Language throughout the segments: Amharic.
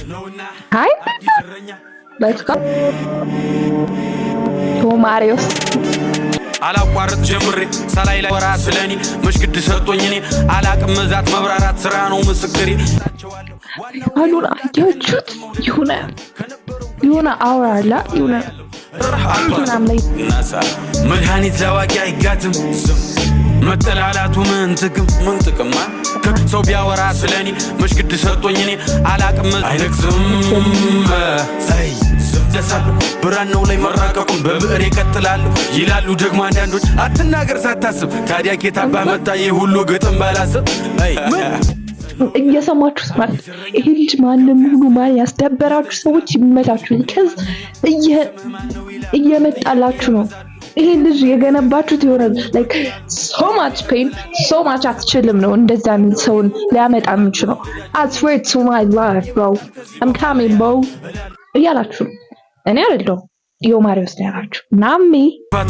Hi, let's go ማሪዮስ። አላቋርጥ ጀምሬ ሳላይ ላይ ወራ ስለኔ መሽግድ ሰጥቶኝ እኔ አላቅም መዛት መብራራት ስራ ነው ምስክሬ። አሉን አያችሁት? የሆነ አውራ አላ የሆነ ምናምን ላይ። መድኃኒት ለዋቂ አይጋትም፣ መጠላላቱ ምን ጥቅም፣ ምን ጥቅም? ሰው ቢያወራ ስለኔ መሽግድ ሰጥቶኝ እኔ አላቅም አይነግዝም ደሳለሁ ብራናው ላይ መራቀቁን በብዕር ይቀጥላሉ ይላሉ ደግሞ አንዳንዶች፣ አትናገር ሳታስብ። ታዲያ ኬት አባ መጣ ይህ ሁሉ ግጥም ባላስብ? እየሰማችሁት ማለት ይሄ ልጅ ማንም ሁሉ ማን ያስደበራችሁ ሰዎች ይመቻችሁ። ከዚ እየመጣላችሁ ነው። ይሄ ልጅ የገነባችሁት የሆነ like so much pain, so much አትችልም ነው እንደዛ ሰውን ሊያመጣ የሚችለው። "I swear to my life, bro, I'm coming, bro" እያላችሁ ነው። እኔ አይደለሁም፣ ዮ ማሪዮስ ነው ያላችሁ ናሜ።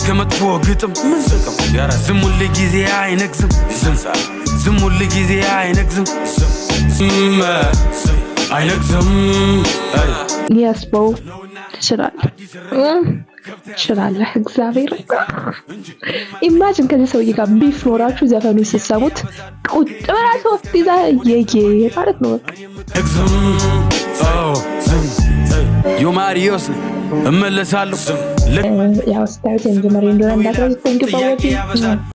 ከመጥፎ ግጥም ምን ጥቅም? ዝም ሁል ጊዜ አይነግዝም፣ ዝም ዝም ሁል ጊዜ አይነግዝም፣ ዝም አይነግዝም። Yes bro፣ ትችላለህ፣ ትችላለህ። እግዚአብሔር imagine ከዚህ ሰውዬ ጋር beef ኖራችሁ ዘፈኑ ስትሰሙት ቁጭ ብላችሁ ወፍት ይዛ የየ ማለት ነው። በቃ። ዮ ማሪዮስ እመለሳለሁ። ያው ስታዩት የመጀመሪያ እንደሆነ እንዳትረሱት። Thank you for watching.